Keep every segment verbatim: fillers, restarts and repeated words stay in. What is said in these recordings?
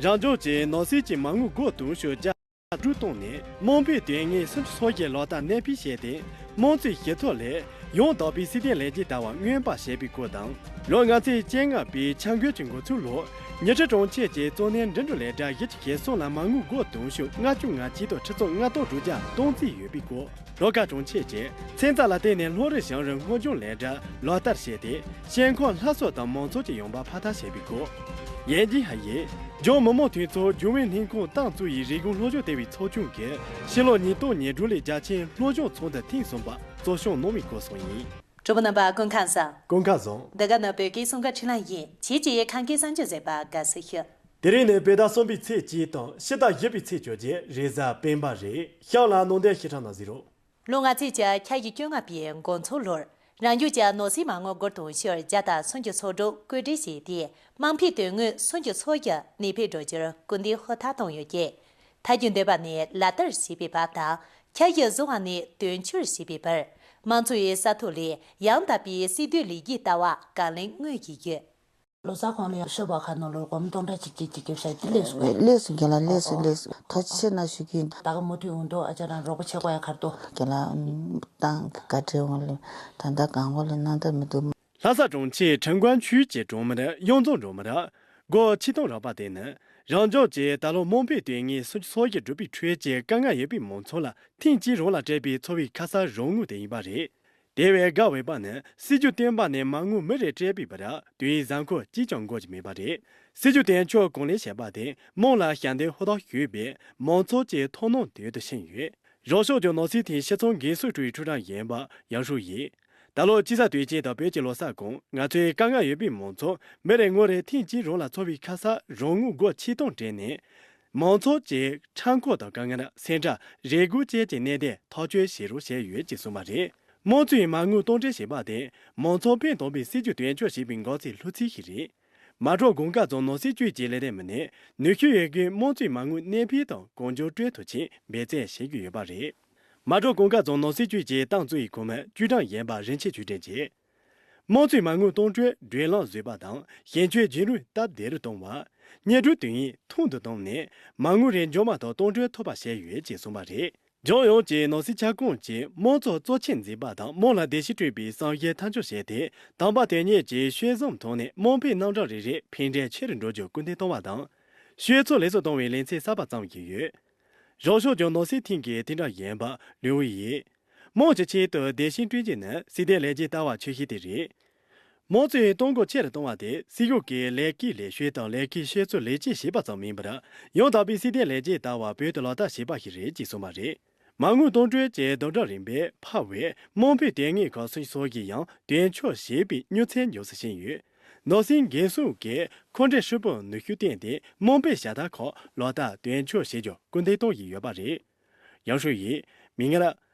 རང་ལྗོངས་ཀྱིས་ནོར་སྲིད་ཀྱི་མ་དངུལ་སྒོར་དུང་ཕྱུར་བརྒྱ་སྒྲུབ་བཏང་ནས་དམངས་ཕན་དོན་དངོས་སུམ་ཅུ་སོ་བརྒྱད་ལག་བསྟར་ནན་སྤེལ་བྱས་ཏེ། དམངས་གཙོའི་ཞི་ཚོགས་ལས་ཡང་དག་པའི་སྲིད་དོན་ལས་འགན་ལྟ་བ་མངོན་པ་བྱས་པའི་སྐོར་དང་། ལོ་ལྔ་ཚན་བཅོ་ལྔ་པའི་འཆར་འགོད་ཀྱི་འགོ་ཚུགས་ལོར་ཉི་ཁྲི་གྲངས་ཆེད་ཀྱི་གཙོ་གནད་འགྲིམ་འགྲུལ་ལས་གྲྭ་བཞི་བཅུ་ཞེ་གསུམ་ལ་མ་དངུལ་སྒོར་དུང་ཕྱུར་ལྔ་བཅུ་ང་གཅིག་དང་ཁྲི་ཚོ་ལྔ་སྟོང་དྲུག་བརྒྱ་གཏོང་རྩིས་ཡོད་པའི་སྐོར། ལྷོ་ཁ་གྲོང་ཁྱེར་གྱིས་ཚན་རྩལ་ལ་བརྟེན་ནས་ལྷོ་རི་བྱང་རིའི་སྔོ་ལྗང་ལས་གྲྭ་ལག་བསྟར་བྱས་ཏེ། ཤིང་ཁང་སླར་གསོ་དང་མང་ཚོགས་ཀྱི་ཡོང་འབབ་འཕར་ཐབས་བྱས་པའི་སྐོར། ཡན་ཅིན་ཧའེ་ཡིས་ལྗོངས་མི་དམངས་འཐུས་ཚོགས་ལྗོན་པའི་སྣེ་ཁང་ཏང་ཙུའུ་ཡི་རེ་སྐུལ་སློབ་སྦྱོང་ལྟེ་བའི་ཚོགས་ཆུང་གིས་ཕྱི་ལོ་ཉིས་སྟོང་ཉེར་དྲུག་ལོའི་རྒྱ་ཆེའི་སློབ་སྦྱོང་ཚོགས་འདུ་ཐེངས་གསུམ་པ་གཙོ་སྐྱོང་གནང་བའི་སྐོར་སོགས་ཡིན། གྲོགས་པོ་རྣམ་པ་སྐུ་ཁམས་བཟང་། སྐུ་ཁམས་བཟང་། འདི་ག་ནི་བོད་སྐད་སྲུང་སྐར་འཕྲིན་ལམ་ཡིན། ཁྱེད་ཀྱིས་ཁམས་སྐད་གསར་འགྱུར་གསན་པར་དགའ་བསུ་ཞུ། དེ་རིང་ནི་བོད་ཟླ་གསུམ་པའི་ཚེས་གཅིག་དང་ཕྱི་ཟླ་བཞི་པའི་ཚེས་བཅོ་བརྒྱད། རེས་གཟའ་སྤེན་པ་རེད། གཤམ་ལ་ནང་དོན་ཞིབ་ཕྲ་ནང་གཟིགས་རོགས། ལོ་ལྔ་ཚན་གྱི་ཁ་གི་བཅོ་ལྔ་པའི་འགོ་འཛུགས་ལོར། རང་རྒྱལ་གྱི་ནོར་སྲིད་མ་དངུལ་སྒོར་དུང་ཕྱུར་བརྒྱ་དང་སུམ་ཅུ་སོ་དྲུག་བཀོད་སྒྲིག་བྱས་ཏེ། དམངས་ཕན་དོན་དངོས་སུམ་ཅུ་སོ་བརྒྱད་ནུས་སྤེལ་འགྲོ་རྒྱུར་སྐུལ་འདེད་ཧུར་ཐག་བཏང་ཡོད་ཀྱང་། མཐའ་རྒྱུན་ལྡན་པ་ནས་ལག་བསྟར་བྱེད་པའི་བར་དང་། འཆར་གཞི་བཟོ་བ་ནས་དོན་འཁྱོལ་བྱེད་པའི་བར། མང་གཙོའི་ས་ཐོག་ལས་ཡང་དག་པའི་སྲིད་དོན་ལས་འགུལ་ལྟ་བ་གང་ལེགས་མངོན་བཞིན་ཡོད། ལོ་གསར་གོང་ལ་ཡང་ཤོ་བ་ཁ་ནང་ལོར་སྒོར་མོ་སྟོང་ཕྲག་གཅིག་གཅིག་གཅིག་སྐྱོབ་བྱ་ཡི་ལེགས་སོ། ལེགས་སོ་རྒན་ལགས། ལེགས་སོ། ཨོ། ལེགས་སོ། ཐུགས་རྗེ་ཆེ་གནང་ཞུ་གི་ཡིན། ད་ག་མུ་མཐུད་འོང་དོ། ཨ་ཅག་རང་རོགས་པ་བྱེད་དགོས་ཡ་གར་དོ། རྒན་ལགས། ཏང་གི་བཀའ་དྲིན་འོག་ལ་ད་ལྟ་གང་འོག་ལ་གནང་ཐབས་མི་འདུག་ལྷ་ས་གྲོང་ཁྱེར་ཁྲིན་ཀོན་ཆུས་ཀྱི་གྲོང་མི་གཡུང་རྫོང་འབྲོག་མི་སྒོར་ཆིག་སྟོང་རག་པ་དེ་ནི་རང་ལྗོངས་ཀྱིས་ད་ལོ་དམངས་ཕན་དོན་དངོས་སུམ་ཅུ་སོ་བརྒྱད་བསྒྲུབས་པའི་ཁྲོད་ཀྱི་དཀའ་ངལ་ཡོད་པའི་མང་ཚོགས་ལ་ཐེངས་གཅིག་རང་ལ་སྤྲད་པའི་འཚོ་བའི་ཁ་གསབ་རོགས་དངུལ་དེ་ཡིན་པ་རེད། དེ་བས་དགའ་འོས་པ་ནི་སྲིད་ཇུས་བཏོན་པ་ནས་མ་དངུལ་མི་རེར་སྤྲད་པའི་བར་དུས་ཡུན་གཟའ་འཁོར་གཅིག་ཀྱང་འགོར་གྱི་མེད་པ་རེད། སྲིད་ཇུས་དོན་འཁྱོལ་གང་ལེགས་བྱས་པ་དེ་དམངས་ལ་ཞབས་འདེགས་ཧུར་ཐག་ཞུས་པས་མང་ཚོགས་ཀྱི་མཐོང་སྣང་དོད་དུ་ཕྱིན་ཡོད། རང་ཕྱོགས་ཀྱི་ནོར་སྲིད་ཐིང་སྤྱི་ཚོགས་འགན་སྲུང་ཁྲུའུ་ཡི་ཁྲུའུ་ཀྲང་ཡན་པ་ཡང་ཧྲུའུ་ཡིས། ད་ལོ་དཔྱིད་གསར་དུས་ཆེན་དང་བོད་ཀྱི་ལོ་གསར་གོང་ང་ཚོའི་དཀའ་ངལ་ཡོད་པའི་མང་ཚོགས་མི་རེ་ངོ་རེར་ཐེངས་གཅིག་རང་ལ་འཚོ་བའི་ཁ་གསབ་རོགས་དངུལ་སྒོར་ཆིག་སྟོང་སྤྲད་ནས། མང་ཚོགས་ཀྱི་འཆར་འགོད་དང་དཀའ་ངལ་སེམས་ཁྲལ་རེ་སྒུག་བཅས་ཀྱི་གནད་དོན་ཐག་གཅོད་བྱེད་རོགས་བྱས་ཡོད་ཅེས་གསུངས་པ་རེད། དམངས་གཙོའི་མ་དངུལ་གཏོང་སྤྲོད་བྱས་པ་དེ་མང་ཚོགས་ཕན་དོན་པའི་སྲིད་ཇུས་དོན་འཁྱོལ་བྱེད་པའི་འགག་རྩའི་ལྷུ་ཚིགས་ཤིག་རེད། མལ་གྲོ་གུང་དཀར་རྫོང་ནོར་སྲིད་ཅུས་ཀྱི་ལས་སྡེ་མི་སྣས་ནུས་ཤུགས་ཡོད་རྒུས་དམངས་གཙོའི་མ་དངུལ་གནས་སྤོས་དང་གང་མགྱོགས་སྤྲོད་ཐུབ་ཆེད་འབད་བརྩོན་བྱེད་ཀྱི་ཡོད་པ་རེད། མལ་གྲོ་གུང་དཀར་རྫོང་ནོར་སྲིད་ཅུས་ཀྱི་ཏང་ཙུའུ་ཡི་ཁོངས་མི་ཅུས་ཀྲང་ཡན་པ་རིན་ཆེན་ཆོས་སྒྲོན་གྱིས། དམངས་གཙོའི་མ་དངུལ་གཏོང་སྤྲོད་བགྲོད་ལམ་བཟོས་པ་དང་ཞིང་ཆུའི་རྒྱུན་རིང་སྟབས་བདེ་རུ་གཏོང་བ། གཉེར་སྒྲུབ་དུས་ཡུན་ཐུང་དུ་བཏང་ནས་མ་དངུལ་རིན་འཇོག་མ་ཐོག་གཏོང་སྤྲོད་ཐུབ་པ་བྱས་ཡོད་ཅེས་གསུངས་པ་རེད། ལྗོངས་ཡོངས་ཀྱི་ནོར་སྲིད་ཁྱབ་ཁོངས་ཀྱིས་དམངས་གཙོ་གཙོ་ཆེར་འཛིན་པ་དང་དམངས་ལ་བདེ་སྐྱིད་སྐྲུན་པའི་བསམ་གཞི་མཐའ་འཁྱོངས་བྱས་ཏེ། དམ་པ་དོན་གཉེར་གྱི་ཆོས་བཟང་ཐོག་ནས་དམངས་ཕན་རྣམ་གྲངས་རེ་རེ་ཕན་འབྲས་ཆེ་རུ་འགྲོ་རྒྱུར་སྐུལ་འདེད་གཏོང་བ་དང་། ཆོས་ཚོགས་ལེགས་སུ་གཏོང་བའི་ལེ་ཚན་གསར་པ་བརྩམ་བཞིན་ཡོད། རང་ཕྱོགས་ཀྱི་ནོར་སྲིད་ཐིང་གི་ཐིང་ཀྲང་ཡན་པ་ལུའུ་ཝུའེ་ཡིས། དམངས་ཀྱི་ཆེད་དུ་བདེ་སྐྱིད་བསྐྲུན་རྒྱུ་ནི་སྲིད་དོན་ལས་འགན་ལྟ་བ་ཆེ་ཤོས་དེ་རེད། དམངས་གཙོའི་གཏོང་སྒོ་ཆེ་རུ་གཏོང་བ་དེ་སྲིད་གཞུང་གིས་ལས་ཀའི་ལས་ཞུགས་དང་ལས་ཀའི་ཤེས་ཚད་ལེགས་བཅོས་བྱས་པ་ཙམ་མིན་པར། ཡང་དག་པའི་སྲིད་དོན་ལས་འགན་ལྟ་བ་བོད་དུ་ལག་བསྟར་བྱས་པ་ཞིག་རེད་ཅེས་གསུངས་པ་རེད། མ་དངུལ་གཏོང་སྤྲོད་ཀྱི་བདུན་ཕྲག་རིམ་པས་འཕར་བའི་དམངས་ཕན་དོན་དངོས་ཁག་སོ་སོ་ཞིག་ཡང་དོན་འཁྱོལ་བྱེད་པའི་མྱུར་ཚད་མགྱོགས་སུ་ཕྱིན་ཡོད། ནོར་སྲིད་འགན་སྲུང་གིས་མཁོ་སྤྲོད་ཧྲིལ་པོར་ནུས་ཤུགས་བཏོན་ཏེ་དམངས་ཕན་བྱ་ཐབས་ཁག་ལག་བསྟར་དོན་འཁྱོལ་བྱེད་རྒྱུར་སྐུལ་འདེད་གཏོང་བཞིན་ཡོད་པ་རེད། ཡང་ཧྲུའུ་ཡིས་མིག་སྔར།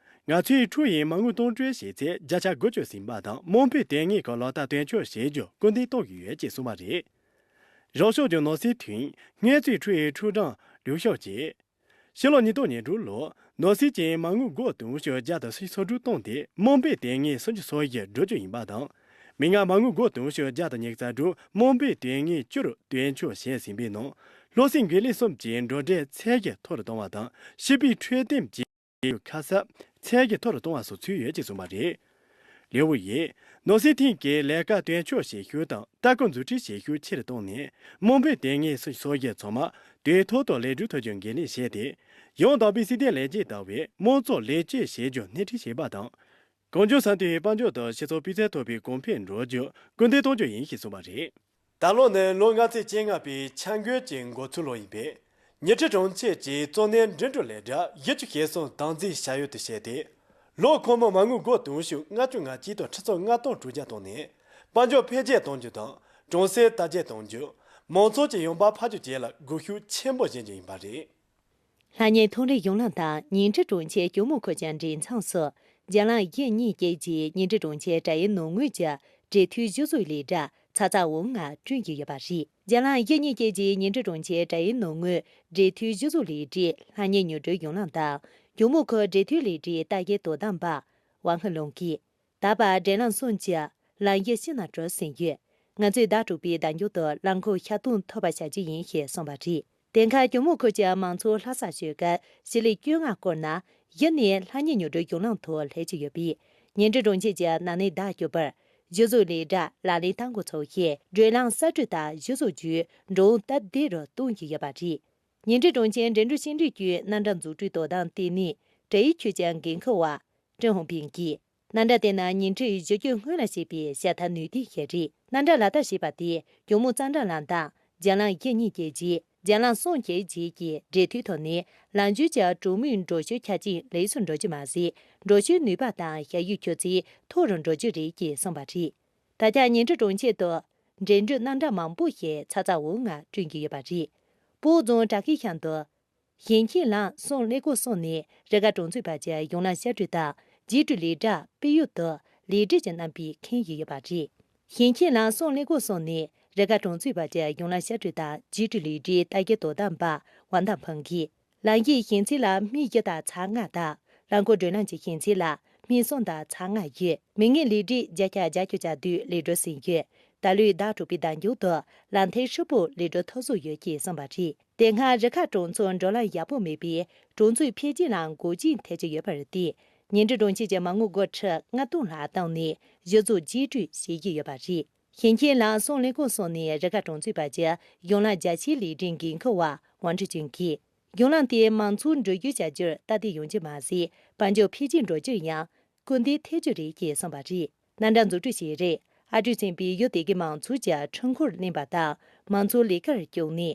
ང་ཚོའི་ཁྲུའུ་ཡིས་མ་དངུལ་གཏོང་སྤྲོད་བྱེད་ཚད་བརྒྱ་ཆ་དགུ་བཅུ་ཟིན་པ་དང་དམངས་ཕན་དོན་དངོས་ཁག་ལག་བསྟར་དོན་འཁྱོལ་བྱེད་རྒྱུར་སྐུལ་འདེད་གཏོང་གི་ཡོད་ཅེས་གསུངས་པ་རེད། རང་ཕྱོགས་ཀྱི་ནོར་སྲིད་ཐིང་སྔོན་རྩིས་ཁྲུའུ་ཡི་ཁྲུའུ་ཀྲང་ལིའུ་ཞའོ་ཅིས། ཕྱི་ལོ་ཉིས་སྟོང་ཉེར་དྲུག་ལོར་ནོར་སྲིད་ཀྱིས་མ་དངུལ་སྒོར་དུང་ཕྱུར་བརྒྱ་དང་སུམ་ཅུ་སོ་དྲུག་བཏང་སྟེ་དམངས་ཕན་དོན་དངོས་སུམ་ཅུ་སོ་བཞི་བསྒྲུབ་རྒྱུ་ཡིན་པ་དང་། མིག་སྔར་མ་དངུལ་སྒོར་དུང་ཕྱུར་བརྒྱ་དང་ཉི་ཤུ་རྩ་དྲུག་དམངས་ཕན་དོན་དངོས་བཅུ་དོན་འཁྱོལ་བྱས་ཟིན་པའི་ནང་། སློབ་གསོའི་འགན་ལེན་གསུམ་གྱི་འགྲོ་གྲོན་ཚད་གཞི་མཐོ་རུ་གཏོང་བ་དང་སྤྱི་པའི་འཕྲོད་བསྟེན་གྱི་ཁ་གསབ་ཚད་གཞི་མཐོ་རུ་གཏོང་བ་སོགས་ཚུད་ཡོད་ཅེས་གསུངས་པ་རེད། ལིའུ་ཝུའེ་ཡིས་ནོར་སྲིད་ཐིང་གིས་ལས་ཀ་དོན་འཁྱོལ་བྱེད་ཤུགས་དང་ལྟ་སྐུལ་མཛུབ་ཁྲིད་བྱེད་ཤུགས་ཆེ་རུ་བཏང་ནས་དམངས་ཕན་དོན་དངོས་སོགས་ཀྱི་ཚང་མ་དུས་ཐོག་ཏུ་ལེགས་གྲུབ་ཐོབ་རྒྱུར་འགན་ལེན་བྱས་ཏེ། ཡང་དག་པའི་སྲིད་དོན་ལས་འགན་ལྟ་བའི་དམངས་གཙོ་ལེགས་བཅོས་བྱེད་རྒྱུར་སྣེ་ཁྲིད་བྱེད་པ་དང་། གངས་ལྗོངས་ས་མཐོའི་དཔལ་འབྱོར་དང་སྤྱི་ཚོགས་སྤུས་ཚད་མཐོ་བའི་གོང་འཕེལ་འགྲོ་རྒྱུར་སྐུལ་འདེད་གཏོང་རྒྱུ་ཡིན་ཞེས་གསུངས་པ་རེད། ད་ལོ་ནི་ལོ་ལྔ་ཚན་བཅོ་ལྔ་པའི་འཆར་འགོད་ཀྱི་འགོ་ཚུགས་ལོ་ཡིན་པས། ཉི་ཁྲི་གྲངས་ཆེད་ཀྱི་གཙོ་གནད་འགྲིམ་འགྲུལ་ལས་གྲྭ་བཞི་བཅུ་ཞེ་གསུམ་སྟངས་འཛིན་བྱ་ཡུལ་དུ་བྱས་ཏེ། ལོ་ཁོ་མོ་མ་དངུལ་སྒོར་དུང་ཕྱུར་ལྔ་བཅུ་ང་གཅིག་དང་ཁྲི་ཚོ་ལྔ་སྟོང་དྲུག་བརྒྱ་བཏང་ནས། དཔལ་འབྱོར་འཕེལ་རྒྱས་གཏོང་རྒྱུ་དང་། གྲོང་གསེབ་དར་རྒྱས་གཏོང་རྒྱུ། མང་ཚོགས་ཀྱི་ཡོང་འབབ་འཕར་རྒྱུ་བཅས་ལ་སྒུལ་ཤུགས་ཆེན་པོ་སྦྱིན་རྒྱུ་ཡིན་པ་རེད། ལྷ་གཉན་ཐང་རི་གཞུང་ལམ་དང་ཉིང་ཁྲི་གྲོང་ཁྱེར་གྱོ་མོ་ཁོ་ཅན་འབྲེལ་མཚམས་སུ། རྒྱ་ལམ་བཞི་གཉིས་བཅས་ཀྱི་ཉིང་ཁྲི་གྲོང་ཁྱེར་དྲ་ཡའི་ནང་ངོས་ཀྱི་འབྲེལ་མཐུད་གཞི་བཟོ་ལས་གྲྭ་ཚ་ཚ་འོང་ལྔ་བསྐྲུན་གྱི་ཡོད་པ་རེད། རྒྱ་ལམ་བཞི་གཉིས་བཅས་ཀྱི་ཉིང་ཁྲི་གྲོང་ཁྱེར་དྲ་ཡའི་ནང་ངོས་འབྲེལ་མཐུད་གཞི་བཟོ་ལས་གྲྭས་ལྷ་གཉན་མྱུར་བགྲོད་གཞུང་ལམ་དང་གྱོ་མོ་ཁོ་འབྲེལ་མཐུད་ལས་གྲྭའི་ལྟ་བཤལ་དོ་དམ་པ་ཝང་ཧི་ལུང་གིས། ད་བར་འབྲེལ་ལམ་གསུམ་གྱི་ལམ་གཞི་ཕྱི་ནང་གྲུ་ཟིན་ཡོད། ང་ཚོས་ཟླ་དྲུག་པའི་ཟླ་མཇུག་ཏུ་རླངས་འཁོར་ཤར་གཏོང་ཐུབ་པ་བྱ་རྒྱུ་ཡིན་ཞེས་གསུངས་པ་རེད། དེ་མཁར་གྱོང་མོ་ཁུལ་གྱི་མང་ཚོགས་ལྷ་ས་ཞོལ་ཁུལ་ཞི་ལི་བཅོ་ལྔ་སྐོར་ནང་གཞི་ནས་ལྷ་ཉིན་ཉོ་སྒྲུབ་གཞུང་ལམ་ཐོག་སླེབས་ཀྱི་ཡོད་པས། ཉིང་ཁྲི་གྲོང་ཁྱེར་གྱི་ན་ནིང་ཟླ་བཅུ་པར་གཞི་བཟོ་ལས་གྲྭ་ལག་ལེན་བསྟར་འགོ་ཚུགས་ཤིང་། བགྲོད་ལམ་གསར་སྐྲུན་དང་གཞི་བཟོ་བཅོས་འགྲོ་འོང་སྟབས་བདེ་རུ་གཏོང་བཞིན་ཡོད་པ་རེད། ཉིང་ཁྲི་གྲོང་ཁྱེར་འབྲེལ་གཏོང་ཤེས་འདོད་ཀྱི་རྣམ་གྲངས་འཛུགས་སྐྲུན་དོ་དམ་ལྟེ་གནས་བྲག་ཡིབ་ཆུས་ཀྱི་འགན་འཁུར་བ་ཀྲེང་ཧུང་ཕིང་གིས། རྣམ་གྲངས་དེ་ནི་ཉིང་ཁྲིར་གཞི་བཅོལ་སྔོན་ལ་བྱས་པའི་ཞལ་ཐང་ནུས་ལྡན་ཞིག་རེད། རྣམ་གྲངས་ལག་བསྟར་བྱས་པ་དེས་གྱོང་མོ་གཙང་སྦྲ་ལམ་དང་རྒྱང་ལམ་བཞི་གཉིས་བཅས་ཀྱི་རྒྱང་ལམ་གསུམ་བཅས་རྗེས་ཀྱི་འབྲེལ་མཐུད་ཐོག་ནས་ལམ་བརྒྱུད་ཀྱི་གྲོང་མིའི་འགྲོ་སྐྱོད་ཆ་རྐྱེན་ལེགས་སུ་འགྲོ་རྒྱུ་མ་ཟད། འགྲོ་སྐྱོད་ནུས་པ་དང་ཞབས་ཞུའི་ཆུ་ཚད་མཐོ་རུ་འགྲོ་རྒྱུ་རེད་ཅེས་གསུངས་པ་རེད། ད་ཆ་ཉིང་ཁྲི་གྲོང་ཁྱེར་དུ་འབྲེལ་འགྲོད་རྣམ་གྲངས་མང་པོ་ཞིག་ཚ་ཚ་འུར་འུར་ངང་བསྐྲུན་གྱི་ཡོད་པ་རེད། སྤོ་རྫོང་བྲག་ཁའི་ཤང་དུ། ཞིང་ཆེན་ལམ་གསུམ་ཀླད་ཀོར་གསུམ་ནས་རི་ཁ་གྲོང་ཚོའི་བར་གྱི་གཞུང་ལམ་ཤར་བགྲོད་དང་རྗེས་སྤྲོད་ལས་གྲྭ་སྤེལ་གཡུར་དུ་ལས་སྒྲིག་གི་རྣམ་པའི་ཁེངས་ཡོད་པ་རེད། ཞིང་ཆེན་ལམ་གསུམ་ཀླད་ཀོར་གསུམ་ནས་རི་ཁ་གྲོང་ཚོའི་བར་གྱི་གཞུང་ལམ་ཤར་བགྲོད་དང་རྗེས་སྤྲོད་ལས་གྲྭའི་ལྟ་སྐྱོང་དོ་དམ་པ་ཝང་ཏང་ཕང་གིས། ལམ་གྱི་ཞེང་ཚད་ལ་སྨི་བཞི་དང་ཚེག་ལྔ་དང་རླངས་འཁོར་བགྲོད་ལམ་གྱི་ཞེང་ཚད་ལ་སྨི་གསུམ་དང་ཚེག་ལྔ་ཡོད། མི་ངན་ལས་སྒྲིག་བརྒྱ་ཆ་བརྒྱད་ཅུ་གྱ་བདུན་ལེགས་འགྲུབ་ཟིན་ཡོད། ད་ལོའི་ཟླ་དྲུག་པའི་ཟླ་མཇུག་ཏུ་ལམ་ཐིག་ཧྲིལ་པོ་ལེགས་འགྲུབ་ཐོབ་བཟོ་ཡོད་ཅེས་གསུངས་པ་རེད། དེ་སྔ་རི་ཁ་གྲོང་ཚོར་འགྲོ་ལམ་ཡག་པོ་མེད་པས་གྲོང་ཚོའི་འཕེལ་རྒྱས་ལ་འགོག་རྐྱེན་ཐེབས་ཀྱི་ཡོད་པར་བརྟེན། ཉིང་ཁྲི་གྲོང་ཁྱེར་གྱི་མ་དངུལ་སྒོར་ཁྲི་ལྔ་སྟོང་ལྷག་བཏང་ནས་གཞི་བཟོ་རྗེས་སྤྲོད་བྱེད་ཀྱི་ཡོད་པ་རེད། ཞིང་ཆེན་ལམ་གསུམ་ཀླད་ཀོར་གསུམ་ནས་རི་ཁ་གྲོང་ཚོའི་བར་གྱི་གཞུང་ལམ་རྒྱ་ཆེའི་ལས་སྒྲིག་འགན་འཁུར་བ་ཝང་ཁྲི་ཅུན་གྱིས། གཞུང་ལམ་དེས་མང་ཚོགས་འགྲོ་སྐྱོད་བྱ་རྒྱུར་སྟབས་བདེ་ཡོང་རྒྱུ་མ་ཟད། དཔལ་འབྱོར་འཕེལ་རྒྱས་འགྲོ་རྒྱུར་ཡང་སྐུལ་འདེད་ཐེབས་རྒྱུ་རེད་ཅེས་གསུངས་པ་རེད། རྣམ་གྲངས་འཛུགས་སྐྲུན་བྱེད་རིང་ཨ་ཀྲུའུ་ཚན་པས་ཡུལ་དེ་གའི་མང་ཚོགས་ཀྱི་འཕྲུལ་འཁོར་ལེན་པ་དང་མང་ཚོགས་ལས་ཀར་བསྐྱོད་ནས།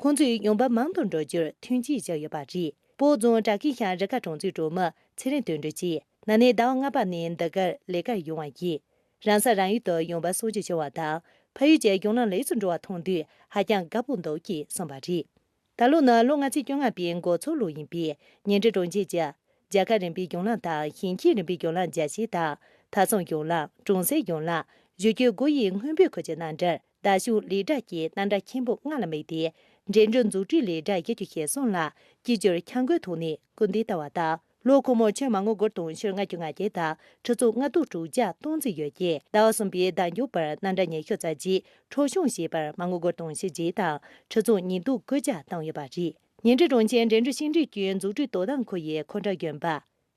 ཁོང་ཚོས་ཡོང་འབབ་མང་དུ་འགྲོ་རྒྱུར་མཐུན་རྐྱེན་བཞག་ཡོད་པ་རེད། སྤོ་རྫོང་བྲག་ཁའི་ཤང་རི་ཁ་གྲོང་ཚོའི་གྲོང་མི་ཚེ་རིང་དོན་གྲུབ་ཀྱིས་ན་ནིང་ཟླ་བ་ལྔ་པ་ནས་འདི་གར་ལས་ཀར་ཡོང་བ་ཡིན། རང་ས་རང་ཡུལ་དུ་ཡོང་འབབ་སོར་ཆུད་བྱུང་བ་དང་། ཕ་ཡུལ་གྱི་གཞུང་ལམ་ལེགས་སུ་འགྲོ་བ་མཐོང་དུས་ཧ་ཅང་དགའ་པོ་འདུག་ཅེས་གསུངས་པ་རེད། ད་ལོ་ནི་ལོ་ལྔ་ཚན་བཅོ་ལྔ་པའི་འགོ་ཚུགས་ལོ་ཡིན་པས། ཉིང་ཁྲི་གྲོང་ཁྱེར་གྱི་རྒྱལ་ཁབ་རིམ་པའི་གཞུང་ལམ་དང་ཞིང་ཆེན་རིམ་པའི་གཞུང་ལམ་རྒྱ་ཆེ་དང་། མཐའ་སྲུང་གཞུང་ལམ། གྲོང་གསེབ་གཞུང་ལམ། གཞི་བཅོལ་སྒོ་དབྱེའི་སྔོན་སྤོའི་ཁུལ་གྱི་རྣམ་གྲངས། མདའ་ཤུགས་ལས་གྲྭ་བཅས་རྣམ་གྲངས་ཆེན་པོ་ལྔ་ལ་དམིགས་ཏེ། འབྲེལ་འགྲོད་འཛུགས་སྐྲུན་ལས་གྲྭ་བཞི་བཅུ་ཞེ་གསུམ་ལ་གཅིག་གྱུར་འཆར་འགོད་ཐོག་ནས་སྐུལ་འདེད་བཏང་བ་དང་། ལོ་འཁོར་མོར་ཁྱོན་མ་དངུལ་སྒོར་དུང་ཕྱུར་ལྔ་བཅུ་ང་བརྒྱད་དང་ཁྲི་ཚོ་ལྔ་སྟོང་དྲུག་བརྒྱ་གཏོང་རྩིས་ཡོད་ཅེས། ཟླ་བ་གསུམ་པའི་ཟླ་མཇུག་བར་རྣམ་གྲངས་ཉི་ཤུ་རྩ་གཅིག་འཕྲོ་སྐྱོད་བྱས་པར་མ་དངུལ་སྒོར་དུང་ཕྱུར་བརྒྱད་དང་ཁྲི་ཚོ་ཉིས་སྟོང་དགུ་བརྒྱ་བཏང་ཡོད་པ་རེད། ཉིང་ཁྲི་གྲོང་ཁྱེར་འབྲེལ་འགྲོད་ཤིང་འབྲས་ཀྱི་འཛུགས་སྐྲུན་དོ་དམ་ཁུལ་ཡི་ཁོ་ཁྲག་དགོན་པ།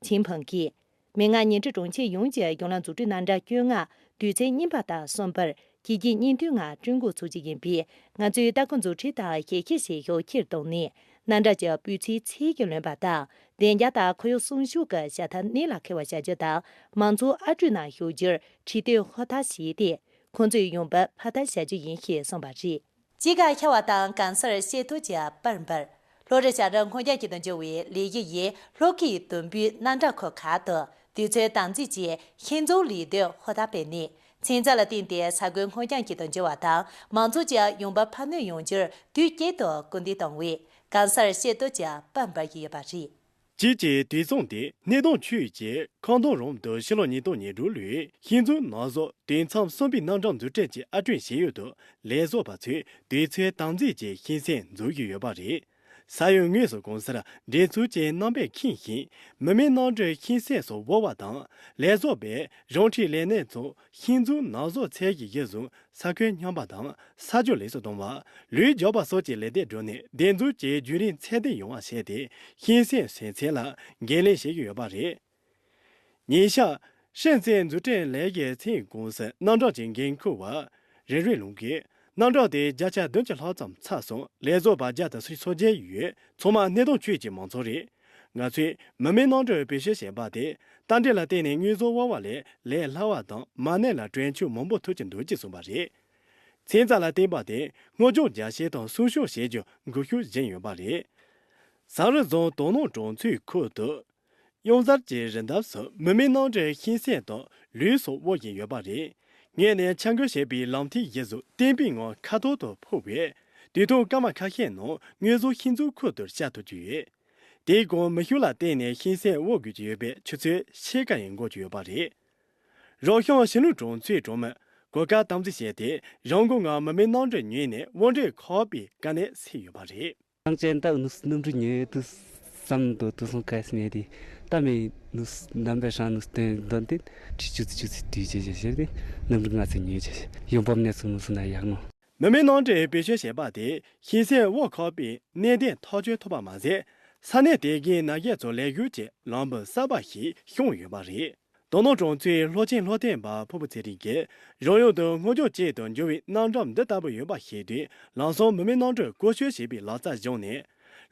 ཆིན་ཕང་གིས། མིག་སྔར་ཉིང་ཁྲི་གྲོང་ཁྱེར་ཡོངས་ཀྱི་གཞུང་ལམ་འཛུགས་སྐྲུན་རྣམ་གྲངས་བཅོ་ལྔ་དུས་ཚོད་གཉིས་པ་དང་གསུམ་པར་བྱས་རྗེས་སྙིང་དོན་ངང་བསྐྲུན་འགོ་ཚུགས་ཀྱི་ཡིན་པས། ང་ཚོས་ལྟ་སྐུལ་མཛུབ་ཁྲིད་དང་ཞིབ་བཤེར་བྱེད་ཤུགས་ཆེ་རུ་བཏང་ནས། རྣམ་གྲངས་ཀྱི་སྤུས་ཚད་ཚད་ཀྱིས་ལོན་པ་དང་། བདེ་འཇགས་དང་ཁོར་ཡུག་སྲུང་སྐྱོབ་ཀྱི་ཞལ་ཐང་གནད་ལ་འཁེལ་བ་བྱ་རྒྱུ་དང་། མང་ཚོགས་ཨ་སྤྲོས་ནང་ཞུགས་རྒྱུར་ཁྲིད་སྟོན་ཧུར་ཐག་བྱས་ཏེ། ཁོང་ཚོའི་ཡོང་འབབ་འཕར་ཐབས་བྱ་རྒྱུ་ཡིན་ཞེས་གསུངས་པ་རེད། དཔྱིད་ཀ་ཤར་བ་དང་གང་སར་ཤེལ་ཏོག་ཅིག་པར་འབར། ལྷོ་རི་བྱང་རི་སྔོ་ལྗང་གི་དུ་འགྱུར་བའི་ལེགས་བཞི་ཡིས་ལྷོ་ཁའི་དུམ་བུའི་རྣམ་གྲངས་ཁུལ་ཁག་ཏུ་དུས་ཚོད་དམ་འཛིན་གྱིས་ཤིང་འཛུགས་ལས་དོན་ཧུར་ཐག་སྤེལ་ནས། མཚན་རྩྭ་ལ་བརྟེན་ཏེ་ས་ཁུལ་སྔོ་ལྗང་གི་དུ་འགྱུར་བ་དང་མང་ཚོགས་ཀྱི་ཡོང་འབབ་འཕར་སྣོན་ཡོང་རྒྱུར་དུས་གཅིག་ཏུ་སྐུལ་འདེད་གཏོང་བའི་གང་སར་ཤེལ་ཏོག་ཅིག་པར་འབར་གྱི་ཡོད་པ་རེད། དཔྱིད་ཀྱི་དུས་བཟང་དེ་སྣེ་གདོང་ཆུས་ཀྱི་ཁང་སྟོང་རོང་དུ་ཕྱི་ལོ་ཉིས་སྟོང་ཉེར་དྲུག་ལོའི་ཤིང་འཛུགས་ནགས་བཟོ་དུས་མཚམས་གསུམ་པའི་རྣམ་གྲངས་འཛུགས་སྐྲུན་གྱི་ཨར་སྐྲུན་བྱེད་ཡུལ་དུ་ལས་བཟོ་པ་ཚོས་དུས་ཚོད་དམ་འཛིན་གྱིས་ཤིང་སེལ་འཛུགས་བཞིན་ཡོད་པ་རེད། ས་ཡོམ་དངོས་སུ་གང་སར་འགྲེམས་ཚུལ་གྱི་རྣམ་པས་ཁེངས་ཤིང་། མི་མེད་གནམ་གྲུས་ཤིང་སེལ་སོགས་དབོར་བ་དང་། ལས་བཟོ་པས་རང་འཁྲིའི་ལས་སྣེ་ཚོ་ཤིང་འཛུགས་ནགས་བཟོ་ཚད་ཀྱི་གཞི་བཟུང་ས་ཁོལ་མཉམ་པ་དང་ས་ཆུ་ལེགས་སུ་གཏོང་བ། ལུད་རྒྱག་པ་སོགས་ཀྱི་ལས་སྡེ་བསྒྲུབས་ནས་འདེབས་འཛུགས་ཀྱི་བརྒྱུད་རིམ་ཚད་ལྡན་ཡོང་བ་བྱས་ཏེ་ཤིང་སེལ་བྱེད་ཚད་ལ་འགན་ལེན་བྱེད་ཀྱི་ཡོད་པ་རེད། ཉིན་ཤར། ཧྲིན་ཙེན་འཛུགས་སྐྲུན་ལས་ཀའི་ཚན་རིག་ཀུང་སི་རྣམ་གྲངས་ཀྱི་འགན་འཁུར་བ་རིན་རུས་ལུང་གིས། རྣམ་གྲངས་དེ་བརྒྱ་ཆ་བདུན་ཅུ་ལྷག་ཙམ་ཚར་སོང་། ལས་བཟོ་པ་བརྒྱ་དང་སུམ་ཅུ་སོ་བརྒྱད་ཡོད། ཚང་མ་སྣེ་གདོང་ཆུས་ཀྱི་མང་ཚོགས་རེད། ང་ཚོས་མི་མེད་གནམ་གྲུ་བེད་སྤྱོད་བྱས་པ་དེ་རྟ་དྲེལ་ལ་བརྟེན་ནས་དངོས་ཟོག་དབོར་བ་ལས་ལས་སླ་བ་དང་མ་གནས་ལ་གྲོན་ཆུད་མང་པོ་ཐོབ་ཀྱི་འདུག་ཅེས་གསུངས་པ་རེད། ཚན་རྩལ་ལ་བརྟེན་པ་དེ་སྔོ་ལྗང་རྒྱ་སྐྱེད་དང་སྲུང་སྐྱོབ་བྱེད་རྒྱུ་འགུལ་ཤུགས་སྦྱིན་ཡོད་པ་རེད། ཟངས་རི་རྫོང་དོ་སྣང་གྲོང་ཚོའི་ཁུལ་དུ། གཡང་གཟར་གྱི་རི་འདབས་སུ་མི་མེད་གནམ་གྲུས་ཤིང་སེལ་དང་ལུད་སོགས་དབོར་བཞིན་ཡོད་པ་རེད། ངོས་ནས་འཆར་འགོད་བྱས་པའི་ལམ་ཐིག་གཞི་བཟོ་བརྟན་པོའི་ངང་ཁ་ཐོར་དུ་འཕུར་བས། དུས་ཐུང་སྐར་མ་ཁ་ཤས་ནང་དངོས་ཟོག་ཤིང་འཛུགས་ཁུལ་དུ་བསྐྱལ་ཐུབ་ཀྱི་ཡོད། དེའི་གོང་མེ་ཤུགས་ལ་བརྟེན་ནས་ཤིང་སེལ་དབོར་དགོས་ཀྱི་ཡོད་པས་ཆུ་ཚོད་ཕྱེད་ཀ་ཡང་འགོར་གྱི་ཡོད་པ་རེད། རོང་ཤང་ཞི་ལུང་གྲོང་ཚོའི་གྲོང་མི་གོ་སྐབས་དམ་འཛིན་བྱས་ཏེ་རང་འགུལ་ངང་མི་མེད་གནམ་གྲུ་ཉོས་ནས་དབོར་འདྲེན་ཁག་པའི་དཀའ་གནད་སེལ་ཡོད་པ་རེད། ནང་ཅན་ད་ནུས་སྣུམ་འདྲུད་ཉོས་དུས་བསམ་དུ་དུས་སང་ཁ་སི་ཉོས་དེ་ད་མེད་ནུས་རྣམ་པའི་ཧྲང་ནུས་སྟོན་དོན་དེ་ཁྲི་ཆུ་ཚི་ཆུ་ཚི་དུས་ཆེ་ཆེ་ཞེས་དེ་སྣུམ་འདྲུད་ང་ཚོས་ཉོས་ཆེ་ཆེ་ཡོང་འབབ་གནས་ཚུལ་ནུས་སུ་ན་ཡག་ནོ། མི་མེད་གནམ་གྲུས་བེད་སྤྱོད་བྱས་པ་དེས་ཤི་གསོན་དབུ་འཁོར་བའི་གནད་དོན་ཐག་གཅོད་ཐུབ་པ་མ་ཟད། ས་གནས་དེ་གའི་ན་གཞོན་ཚོར་ལས་སྒོ་གི་ལམ་བུ་གསར་པ་ཞིག་བྱུང་ཡོད་པ་རེད། དོ་སྣང་གྲོང་ཚོའི་སློབ་ཆེན་སློབ་སྟོན་པ་ཕུར་བུ་ཚེ་རིང་གིས་རང་ཡུལ་དུ་སྔོན་བྱོན་ཅན་དུ་འགྱུར་བའི་རྣམ་གྲངས་འདི་ལྟ་བུ་ཡོད་པ་ཤེས་དུས། ལམ་སང་མི་མེད་གནམ་གྲུས་བཀོལ་སྤྱོད་བྱེད་པའི་ལག་རྩལ་སྦྱངས་ནས།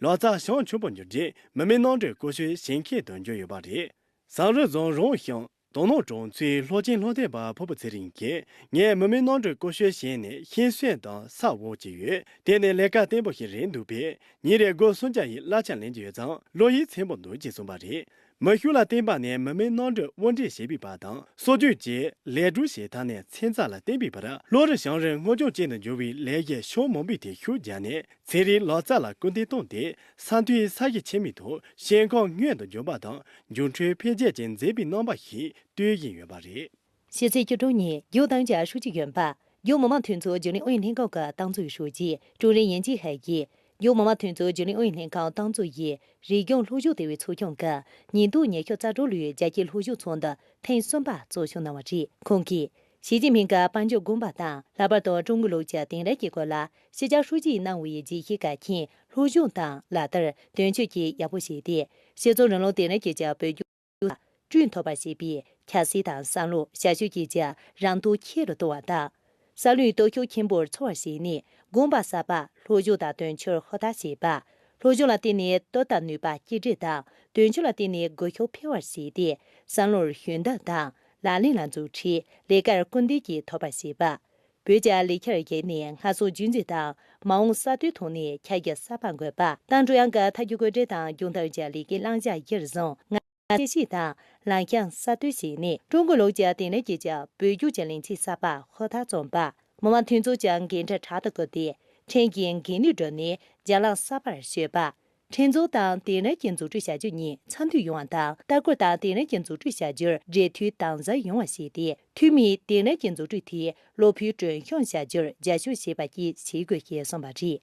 ལག་རྩལ་བྱང་ཆུབ་པར་འགྱུར་རྗེས་མི་མེད་གནམ་གྲུས་བཀོལ་སྤྱོད་བྱེད་མཁན་དུ་འགྱུར་ཡོད་པ་རེད། བསམ་རིན་རྫོང་རོང་ཤང་དོ་སྣང་གྲོང་ཚོའི་སློབ་ཆེན་སློབ་སྟོན་པ་ཕུར་བུ་ཚེ་རིང་གིས། ངས་མི་མེད་གནམ་གྲུས་བཀོལ་སྤྱོད་བྱས་ནས་ཤི་གསོན་དང་ས་འོག་བྱས་ཡོད། དེ་ནི་ལས་ཀ་བརྟན་པོ་ཞིག་རེད་འདུག་པས། ཉིན་རེར་སྒོར་སུམ་བརྒྱ་ཡི་གླ་ཆ་ལེན་གྱི་ཡོད་ཙང་བློ་ཡིད་ཚིམ་པོ་འདུག་ཅེས་གསུངས་པ་རེད། མི་ཤུགས་ལ་བརྟེན་པ་ནས་མི་མེད་གནམ་གྲུས་དབོར་འདྲེན་བྱེད་པའི་བར་དང་། སྲོལ་རྒྱུན་གྱི་ལས་སྒྲུབ་བྱེད་ཐབས་ནས་ཚན་རྩལ་ལ་བརྟེན་པའི་བར། ལྷོ་རི་བྱང་རིར་སྔོན་བྱོན་ཅན་དུ་འགྱུར་བའི་ལས་གཞི་ཕྱོགས་མང་པོའི་ཐད་ཤུགས་བརྒྱབ་ནས། ཚན་རིག་ལག་རྩལ་ལ་སྐུལ་འདེད་བཏང་སྟེ། ས་མཐོའི་ས་གཞི་ཆེན་མོའི་ཐོག་ཤིང་ཁང་སྔོན་དུ་འཇུག་པ་དང་། འགྱུར་འཕྲོད་འཕེལ་རྒྱས་ཀྱི་མཛེས་པའི་རྣམ་པ་ཞིག་སྟོན་བཞིན་ཡོད་པ་རེད། ཕྱི་ཚེས་བཅུ་དྲུག་ཉིན་རྒྱུན་གཏན་གྱི་ཧྲུའུ་ཅི་གཞོན་པ། རྒྱུན་མི་དམངས་འཐུས་ཚོགས་རྒྱུན་ལས་ཨུ་ཡོན་ལྷན་ཁང་གི་ཏང་ཙུའུ་ཧྲུའུ་ཅི་ཀྲུའུ་རེན་ཡན་ཅིན་ཧའེ་ཡིས། རྒྱུན་མི་དམངས་འཐུས་ཚོགས་རྒྱུན་ལས་ཨུ་ཡོན་ལྷན་ཁང་ཏང་ཙུའུ་ཡི་རིག་གཞུང་སློབ་སྦྱོང་ལྟེ་བའི་ཚོགས་ཆུང་གི་ཉིས་སྟོང་ཉི་ཤུ་རྩ་དྲུག་ལོའི་རྒྱ་སྐྱེད་སློབ་སྦྱོང་ཚོགས་འདུ་ཐེངས་གསུམ་པ་གཙོ་སྐྱོང་གནང་བ་རེད། ཁོང་གིས། ཞི་ཅིན་ཕིང་གི་དཔལ་འབྱོར་དགོངས་པ་དང་། ལྷག་པར་དུ་ཀྲུང་གོའི་ལུགས་ཀྱི་དེང་རབས་ཀྱི་སྐོར་ལ་ཕྱི་རྒྱལ་ཧྲུའུ་ཅི་ཡིས་གནང་བའི་རྒྱས་བཤད་གལ་ཆེན་སློབ་སྦྱོང་དང་ལག་བསྟར་དོན་འཁྱོལ་གྱིས་ཡག་པོ་བྱས་ཏེ། སྤྱི་ཚོགས་རིང་ལུགས་དེང་རབས་ཅན་གྱི་བོད་སྐྱོད་ལ་སྐྲུན་ཐུབ་པར་བྱེད་པའི་ཁྱད་གསོད་དང་བསམ་བློ་བྱ་སྤྱོད་བཅས་ཀྱི་རང་རྟོགས་ཆེ་རུ་གཏོང་བ་དང་། བསམ་བློའི་སྟོབས་ཤུགས་ཆེན་པོར་ཚོར་བར་བྱས་ནས། དགོངས་པ་གསར་པ་སློབ་སྦྱོང་དང་དོན་འཁྱོལ་ཧུར་ཐག་བྱེད་པ། སློབ་སྦྱོང་ལ་བརྟེན་ནས་བློ་དང་ནུས་པ་གཅིག་སྒྲིལ་དང་། དོན་འཁྱོལ་ལ་བརྟེན་ནས་འགུལ་ཤུགས་འཕེལ་བར་བྱས་ཏེ། བསམ་བློར་ཞུན་བརྡར་དང་། ལག་ལེན་ལ་འཛུགས་ཁྲིད། ལས་ཀར་སྐུལ་འདེད་ཀྱིས་ཐོབ་པར་བྱེད་པ། བོད་ཀྱི་ལས་འཆར་བརྒྱུད་ནས་སྔར་སྲོལ་རྒྱུན་འཛིན་དང་། མ་འོངས་གསར་གཏོད་ཐོག་ནས་ཁྱབ་རྒྱ་གསར་པ་འགོད་པ། ཏང་ཀྲུང་དབྱང་གི་ཐབས་ཇུས་བཀོད་སྒྲིག་དང་། རྒྱུན་གཏན་གྱི་ལས་ཀའི་བླང་བྱ་གཞིར་བཟུང་། ང་ཚད་གཞི་དང་ལམ་སང་གསར་གཏོད་བྱས་ནས། ཀྲུང་གོའི་ལུགས་ཀྱི་དེང་རབས་ཅན་གྱི་བོད་སྐྱོད་ཀྱི་ལས་འཆར་གསར་པ་ཧུར་ཐག་རྩོམ་པ། མི་དམངས་འཐུས་ཚོགས་ཀྱི་འགན་འཁྲི་ཕྲག་ཏུ་བཀུར་ཏེ། ཁྲིམས་ཀྱི་འགན་ནུས་བསྒྲུབས་ནས་རྒྱང་ལམ་གསར་པར་གཞོལ་བ། ཁྲིམས་འཛུགས་དང་དེང་རབས་ཀྱི་འཛུགས་སྐྲུན་བྱ་རྒྱུ་གཉིས་ཚ་མཐུན་ཡོང་བ་དང་། ལྟ་སྐོར་དང་དེང་རབས་ཀྱི་འཛུགས་སྐྲུན་བྱ་རྒྱུར་འབྲེལ་མཐུད་དམ་ཟབ་ཡོང་བ་བྱས་ཏེ། འཐུས་མིའི་དེང་རབས་ཀྱི་འཛུགས་སྐྲུན་དེ་ལོ་ཕུལ་གྲོན་ཆུང་བྱ་རྒྱུར་རྒྱབ་སྐྱོར་བྱེད་པ་བཅས་བྱེད་དགོས་ཞེས་གསུངས་པ་རེད།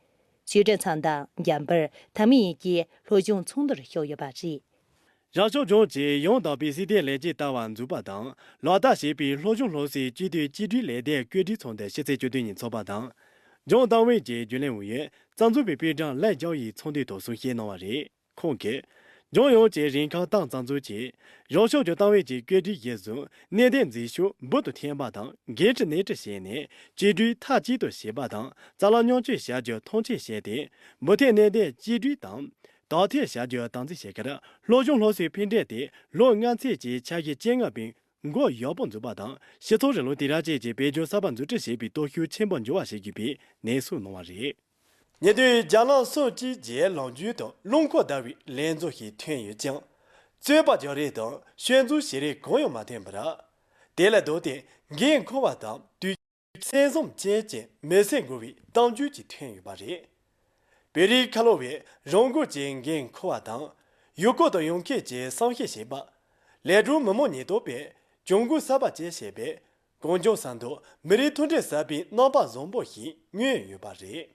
ཞུས་ཀྲེང་ཚང་དང་འཇམ་དཔལ་ཐང་མི་ཡིན་གྱིས་སློབ་སྦྱོང་ཚོགས་འདུར་ཞུགས་ཡོད་པ་རེད། རང་སྐྱོང་ལྗོངས་ཀྱིས་ཡང་དག་པའི་སྲིད་དོན་ལས་འཆར་ལྟ་བ་འཛུགས་པ་དང་ལག་བསྟར་བྱེད་པའི་སློབ་སྦྱོང་སློབ་གསོའི་སྤྱི་འཐུས་བཅུ་དྲུག་ལས་སྡེའི་བཀོད་སྒྲིག་ཚོགས་འདུ་ཕྱི་ཚེས་བཅུ་བདུན་ཉིན་འཚོགས་པ་དང་། ལྗོངས་ཏང་ཨུད་ཀྱི་རྒྱུན་ལས་ཨུ་ཡོན་རྩ་འཛུགས་པའི་པུའུ་ཀྲང་ལའེ་ཅའོ་ཡིས་ཚོགས་འདུའི་ཐོག་གསུང་བཤད་གནང་བ་རེད། ཁོང་གིས། ལྗོངས་ཡོངས་ཀྱི་རིམ་ཁག་ཏང་རྩ་འཛུགས་ཀྱིས་རང་སྐྱོང་ལྗོངས་ཏང་ཨུད་ཀྱི་བཀོད་སྒྲིག་གཞིར་བཟུང་གནད་དོན་འཛིན་ཤུགས་འབུར་དུ་ཐོན་པ་དང་། འགན་འཁྲི་སྣེ་ཁྲིད་བྱས་ནས་བཅོས་སྒྲིག་མཐའ་གཅིག་ཏུ་བྱེད་པ་དང་། རྩ་ལག་མཉམ་སྤྱོད་བྱ་རྒྱུ་མཐོང་ཆེན་བྱས་ཏེ། འབུར་ཐོན་གནད་དོན་བཅོས་སྒྲིག་དང་དག་ཐེར་བྱ་རྒྱུ་དམ་འཛིན་བྱེད་ཁར། སློབ་སྦྱོང་སློབ་གསོའི་ཕན་འབྲས་དེ་ལོ་ལྔ་ཚད་ཀྱི་འཆར་གཞི་བཅོ་ལྔ་པའི་འགོ་ཡག་པོ་འཛུགས་པ་དང་། སྤྱི་ཚོགས་རིང་ལུགས་དེང་རབས་ཅན་གྱི་བོད་ལྗོངས་གསར་པ་འཛུགས་སྐྲུན་བྱེད་པའི་སྟོབས་ཤུགས་ཆེན་པོ་འགྱུར་བ་བྱེད་དགོས་པའི་ནན་གསུངས་གནང་བ་རེད། ཉེ་དུས་རྒྱ་ལམ་སོ་གཅིག་བརྒྱད་ལམ་རྒྱུད་དུ་རླངས་འཁོར་བརྡར་བའི་ལས་འཛོལ་ཞིག་ཐོན་ཡོད་ཀྱང་། རྩོད་པ་རྒྱག་རེས་དང་སྐྱོན་འཛུགས་བྱེད་རེས་གང་ཡང་མ་ཐོན་པར། དེ་ལ་ལྡོག་སྟེ་འགན་འཁུར་བ་དང་དུས་ཚོད་བཙན་བཟུང་བཅས་ཀྱི་མི་སེར་འགུལ་བའི་གཏམ་རྒྱུད་ཅིག་ཐོན་ཡོད་པ་རེད། བོད་རིགས་ཁ་ལོ་བས་རང་འགུལ་གྱིས་འགན་འཁུར་བ་དང་། ཡུལ་སྐོར་དང་ཡོང་ཁུལ་གྱི་བསམ་ཤེས་བྱེད་པ། ལས་སྒྲུབ་མི་དམངས་ཉེན་རྟོག་པས་གྱོང་གུན་གསར་པ་བཅས་བྱས་པས། གངས་ལྗོངས་ས་མཐོར་མི་རིགས་མཐུན་སྒྲིལ་གསར་པའི་རྣམ་པ་བཟང་པོ་ཞིག་མངོན་ཡོད་པ་རེད།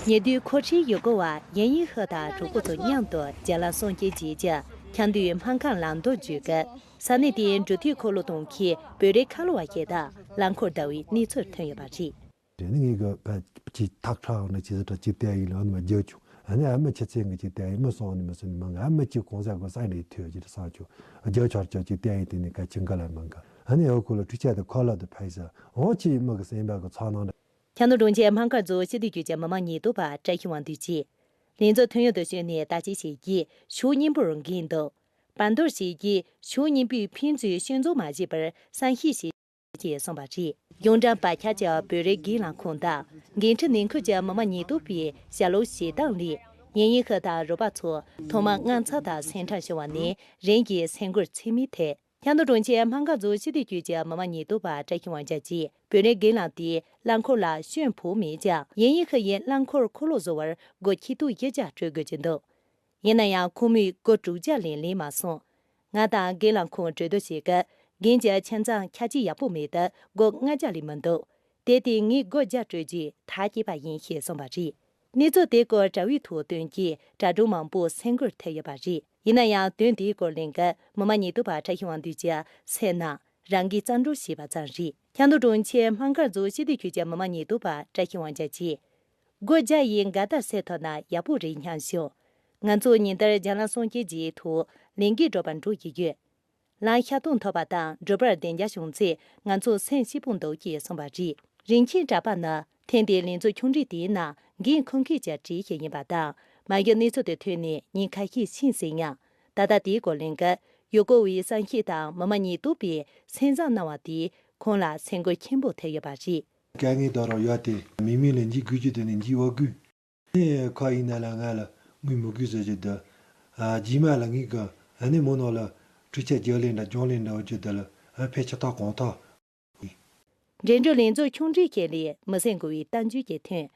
ཉེ་དུས་ཁོ་ཧྲིའི་ཡུལ་སྐོར་བ་ཡན་ཡིན་ཧི་དང་གྲོགས་པོ་ཚོ་མཉམ་དུ་རྒྱ་ལམ་སོ་གཅིག་བརྒྱད་ཀྱི་ཁྱམས་རྡུལ་སྨར་ཁམས་ལམ་མདོར་འཛུལ་སྐབས། ས་གནས་དེའི་འགྲུལ་མཐུད་འཁོར་ལོ་གཏོང་མཁན་བོད་རིགས་ཁ་ལོ་བ་ཞིག་དང་རླངས་འཁོར་བརྡར་བའི་གནས་ཚུལ་ཐོན་ཡོད་པ་རེད། དེ་ནི་ངས་གི་ཕ་ཅིག་ཐག་ཁྲ་འོང་ནས་ཅི་ཟེར་གྲ་ཅིག་བལྟས་ཡིན་ལ་ཨ་ནི་མ་རྒྱག་བྱུང་། ཨ་ནི་ཨ་མ་ཁྱི་ཚན་གི་ཅིག་བལྟས་ཡིན་མི་སོང་ནི་མི་སོང་ནི་མ་གི་ཨ་མ་ཅིག་གོང་ས་གི་ས་ནས་ཐོས་ཅིག་སང་ཆུ་རྒྱག་ཆོར་ཆོར་ཅིག་བལྟས་ཡིན་དེ་ནི་ག་ཅིག་འགའ་ལ་མ་གི་ཨ་ནི་ཨོ་ཁུ་ལ་ཁྲུ་ཆད་དུ་ཁོ་ལ་དུ་ཕ་ཡི་ས་འོང་ཅི་ཡིན་མི་གི་སེམས་པ་གི་ཚོར་སྣང་འདྲ། ཁྱམས་རྡུལ་གྲོང་ཁྱེར་སྨར་ཁམས་རྫོང་སྤྱི་བདེ་ཅུས་ཀྱི་མི་དམངས་ཉེན་རྟོག་པ་བཀྲ་ཤིས་དབང་འདུས་ཀྱིས། ལས་འཛོལ་ཐོན་ཡུལ་དུ་བྱོན་ནས་བརྟག་དཔྱད་བྱས་རྗེས་ཕྱོགས་གཉིས་པོར་འགན་བསྡུ། བར་འདུམ་བྱས་རྗེས་ཕྱོགས་གཉིས་པོས་ཕན་ཚུན་སྐྱོན་འཛུགས་མ་བྱས་པར་བསམ་ཤེས་བྱས། ཅེས་གསུངས་པ་རེད། གཞུང་དྲང་བར་ཁྱབ་ཀྱི་བོད་རིགས་སྒེར་ལངས་ཁུངས་དང་། འགན་འཁྲི་ནན་འཁུར་གྱི་མི་དམངས་ཉེན་རྟོག་པའི་ཞྭ་ལོ་བཞེས་སྟངས་ལས། ཡན་ཡིན་ཧི་དང་རོགས་པ་ཚོ་ཐོག་མར་དངངས་འཚབ་དང་སེམས་ཁྲལ་བྱུང་བ་ནས་རིམ་གྱིས་སེམས་འགུལ་ཚད་མེད་ཐེབས། ཁྱམས་རྡུལ་གྲོང་ཁྱེར་སྨར་ཁམས་རྫོང་སྤྱི་བདེ་ཅུས་ཀྱི་མི་དམངས་ཉེན་རྟོག་པ་བཀྲ་ཤིས་དབང་རྒྱལ་གྱིས་བོད་རིགས་སྒེར་ལངས་དེས་རླངས་འཁོར་ལ་སྐྱོན་ཕོག་མེད་ཀྱང་། ཡན་ཡིན་ཧི་ཡིས་རླངས་འཁོར་འཁོར་ལོ་བཟོ་བར་སྒོར་ཆིག་སྟོང་བཞི་བརྒྱ་སྤྲོད་དགོས་ཀྱི་འདུག་ཡིན་ན་ཡང་ཁོ་མོས་སྒོར་དྲུག་བརྒྱ་ལས་ལེན་མ་སོང་། ང་དང་སྒེར་ལངས་ཁུངས་གྲོས་བསྡུར་བྱེད་སྐབས། རྒན་གྱི་ཁྱིམ་ཚང་ཁྱབ་ཆེ་ཡག་པོ་མེད་སྟབས་སྒོར་ལྔ་བརྒྱ་ལས་མི་འདུག་དེ་སྟེང་ངས་སྒོར་བརྒྱ་སྤྲོད་རྒྱུའི་ཐག་བཅད་པ་ཡིན་ཞེས་གསུངས་པ་རེད། གནས་ཚུལ་དེའི་སྐོར་དྲ་བའི་ཐོག་བཏོན་རྗེས་དྲ་གྲོགས་མང་པོས་སེམས་འགུལ་ཐེབས་ཡོད་པ་རེད། ཡིན་ན་ཡང་དོན་དེའི་སྐོར་གླེང་སྐབས་མི་དམངས་ཉེན་རྟོག་པ་བཀྲ་ཤིས་དབང་འདུས་ཀྱིས་སེམས་ནང་རང་འགུལ་རྩ་འགྲོ་བྱས་པ་ཙམ་རེད། ཁྱམས་མདོ་གྲོང་ཁྱེར་སྨན་སྒར་རྫོང་སྤྱི་བདེ་ཁུལ་གྱི་མི་མང་ཉེན་རྟོག་པ་བཀྲ་ཤིས་དབང་རྒྱལ་གྱིས། སྒོ་བརྒྱ་ཡི་འགལ་ཟླ་སེལ་ཐུབ་ན་ཡག་པོ་རེད་སྙམ་བྱུང་། ང་ཚོ་ཉིན་ལྟར་རྒྱ་ལམ་གསུམ་བཅུ་བཞིའི་ཐོག་ལས་འགུལ་སྒྲུབ་པར་འགྲོ་བཞིན་ཡོད། ལམ་ཤར་གཏོང་ཐུབ་པ་དང་འགྲུལ་པར་བདེ་འཇགས་བྱུང་ཚེ་ང་ཚོ་སེམས་སྐྱིད་པོ་འདུག་ཅེས་གསུངས་པ་རེད། རིན་ཆེན་གྲྭ་པ་ནི་ཐེངས་འདིའི་ལས་འཛོམས་ཆུང་འདྲིས་དེའི་ནང་འགན་འཁུར་མཁན་གྱི་གྲས་ཤིག་ཡིན་པ་དང་། མ་གཞི་གནས་ཚུལ་དེ་ཐོས་ནས་ཉིན་ཁ་ཤས་ཕྱིན་ཟིན་ཡང་། ད་ལྟ་དེའི་སྐོར་གླེང་སྐབས་ཡུལ་སྐོར་བའི་བསམ་ཤེས་དང་མི་མང་ཉེན་རྟོག་པས་སེམས་བཟང་གནང་བ་དེས་ཁོང་ལ་སེམས་འགུལ་ཆེན་པོ་ཐེབས་ཡོད་པ་རེད། དཀའ་ངལ་དང་རང་ཡོད་དེ་མི་མི་ལ་འཇིགས་དགོས་ཀྱི་དེ་ནི་འཇིགས་འོ་དགོས། ཁ་ཡིན་ན་ལ་ང་ལ་དངུལ་མི་དགོས་ཟེར་གྱི་འདུག་ཨ་རྗེས་མ་ལ་ངས་གི་ཨ་ནི་མོ་ནང་ལ་འཕྲུལ་ཆས་རྒྱག་ལེན་འདྲ་སྦྱོང་ལེན་འདྲ་འོ་ཅི་འདི་ལ་ཨ་ཕལ་ཆེར་ཐག་གང་ཐག་འགྲིམ་འགྲུལ་ལས་འཛོམས་ཆུང་འདྲིས་ཁེ་ལས་མི་སེམས་འགུལ་བའི་གཏམ་རྒྱུད་ཀྱི་ཐོན།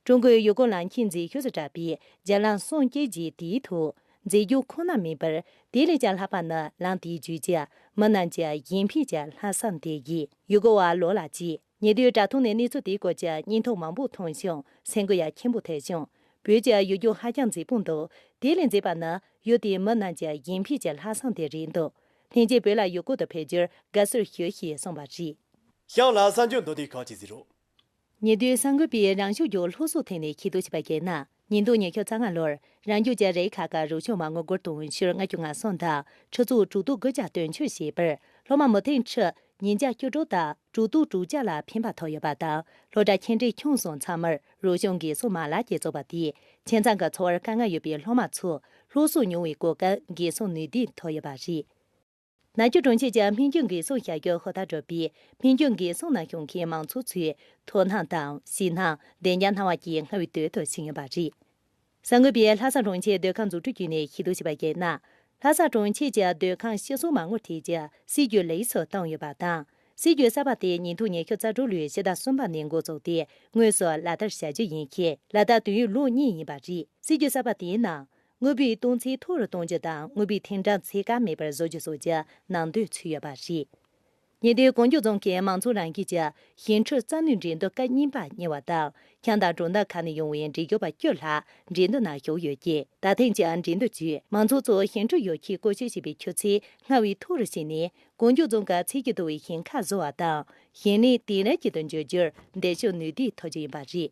ཀྲུང་གོའི་ཡུལ་སྐོར་ལམ་ཁྱེར་མཛེས་ཤོས་སུ་གྲགས་པའི་རྒྱ་ལམ་གསུམ་བཅུ་བཞིའི་དེའི་ཐོག་མཛེས་སྡུག་ཁོ་ན་མིན་པར། དེ་ལས་ཀྱང་ལྷག་པ་ནི་ལམ་དེའི་བརྗོད་བྱ་མི་རྣམས་ཀྱི་གཞན་ཕན་གྱི་ལྷག་བསམ་དེ་ཡིན། ཡུལ་སྐོར་བ་ལོ་ལགས་ཀྱིས། ཉེ་དུས་དྲ་ཐོག་ནས་གནས་ཚུལ་དེའི་སྐོར་གྱི་བརྙན་ཐུང་མང་པོ་མཐོང་བྱུང་། སེམས་འགུལ་ཡང་ཆེན་པོ་ཐེབས་བྱུང་། བོད་ཀྱི་ཡུལ་ལྗོངས་ཧ་ཅང་མཛེས་པོ་འདུག་དེ་ལས་མཛེས་པ་ནི་ཡུལ་དེའི་མི་རྣམས་ཀྱི་གཞན་ཕན་གྱི་ལྷག་བསམ་དེ་རེད་འདུག་ལྷན་རྒྱས་བོད་ལ་ཡུལ་སྐོར་དུ་ཕེབས་རྒྱུར་དགའ་བསུ་ཞུ་ཞེས་གསུངས་པ་རེད། གཤམ་ལ་གསར་འགྱུར་མདོར་བསྡུས་ཁག་ཅིག་གཟིགས་རོགས། ཉེ་དུས་གསར་འགོད་པས་རང་ཤུགས་ཀྱིས་སློབ་གསོའི་ཐད་ནས་ཤེས་རྟོགས་བྱས་པར་བྱས་ན། ཉིས་སྟོང་ཉི་ཤུ་རྩ་ལྔ་ལོར་རང་རྒྱལ་གྱི་རིགས་ཁག་གི་རོགས་སྐྱོར་མ་དངུལ་སྒོར་དུང་ཕྱུར་ལྔ་བཅུ་ང་གསུམ་དང་ཁྲི་ཚོ་དྲུག་སྟོང་དགུ་བརྒྱ་བདུན་ཅུ་བྱས་པར། སློབ་མ་མུ་མཐུད་ཁྲི་ཉིས་བརྒྱ་བཅུ་དྲུག་དང་དྲུག་སྟོང་དྲུག་བརྒྱ་ལ་ཕན་པ་ཐོབ་ཡོད་པ་དང་། སློབ་གྲྭ་ཆེ་འབྲིང་ཆུང་གསུམ་ཚང་མར་རོགས་སྐྱོར་འགན་སྲུང་མ་ལག་ཅིག་བཙུགས་པ་དེས་ཁྱིམ་ཚང་གི་འཚོ་བར་དཀའ་ངལ་ཡོད་པའི་སློབ་མ་ཚོར་སློབ་གསོ་མྱོང་བའི་གོ་སྐབས་འགན་སྲུང་ནུས་ལྡན་ཐོབ་ཡོད་པ་རེད། ནག་ཆུ་གྲོང་ཁྱེར་གྱི་སྨན་བཅོས་འགན་སྲུང་བྱ་རྒྱུ་ཧུར་ཐག་བསྒྲུབས་པས། སྨན་བཅོས་འགན་སྲུང་ནང་ཞུགས་མཁན་མང་ཚོགས་ཚོའི་ཐོབ་ཐང་དང་ཞེད་སྣང་བདེ་འཇགས་སྣང་བ་བཅས་སྔར་བས་དོད་དུ་ཕྱིན་ཡོད་པ་རེད། གསར་འགོད་པས་ལྷ་ས་གྲོང་ཁྱེར་སྡོད་ཁང་འཛུགས་སྐྲུན་བརྒྱུད་ནས་ཤེས་རྟོགས་བྱས་པར་བྱས་ན། ལྷ་ས་གྲོང་ཁྱེར་གྱི་སྡོད་ཁང་སྤྱི་ཚོགས་མ་དངུལ་ཐད་ཀྱི་སྲིད་ཇུས་ལེགས་སུ་བཏང་ཡོད་པ་དང་། སྲིད་ཇུས་གསར་པ་དེ་ཉིས་སྟོང་ཉི་ཤུ་རྩ་དྲུག་ལོའི་ཕྱི་ཟླ་གསུམ་པ་ནས་འགོ་བཙུགས་ཏེ་དངོས་སུ་ལག་བསྟར་བྱ་རྒྱུ་ཡིན་ཞིང་། ལག་བསྟར་དུས་ཡུན་ལོ་གཉིས་ཡིན་པ་རེད། སྲིད་ཇུས་གསར་པ་དེའི་ནང་། དངུལ་འབོར་གཏོང་ཚད་མཐོ་རུ་གཏོང་རྒྱུ་དང་། དངུལ་འབོར་ཐེངས་གྲངས་ཚད་བཀག་མེད་པར་བཟོ་རྒྱུ་སོགས་ཀྱི་ནང་དོན་ཚུད་ཡོད་པ་རེད། ཉེ་དུས་གོང་ཞུས་རྫོང་གིས་མང་ཚོགས་རང་སྐྱིད་ཀྱི་ཞིང་འཕྲུལ་རྩལ་ནུས་འགྲན་བསྡུར་སྐབས་གཉིས་པ་གཉེར་བ་དང་། ཁྱིམ་དང་གྲོང་རྡལ་ཁག་ནས་ཡོང་བའི་འགྲན་ཞུགས་པ་བཅུ་ལྷག་འགྲན་བསྡུར་ནང་ཞུགས་ཡོད་ཅིང་། ད་ཐེངས་ཀྱི་འགྲན་བསྡུར་བརྒྱུད་མང་ཚོགས་ཚོར་ཞིང་འཕྲུལ་ཡོ་ཆས་བཀོལ་སྤྱོད་བྱེད་པའི་ཆུ་ཚད་སྔར་བས་མཐོ་རུ་ཕྱིན་ནས། གོང་ཞུས་རྫོང་གི་ཚད་ཀྱིས་བསྡུས་པའི་ཞིང་ཁ་བཟོ་བ་དང་ཞིང་ལས་དེང་རབས་ཅན་དུ་འགྱུར་རྒྱུར་འགྲན་ཞུགས་ནུས་ལྡན་ཐོབ་རྒྱུ་ཡིན་པ་རེད།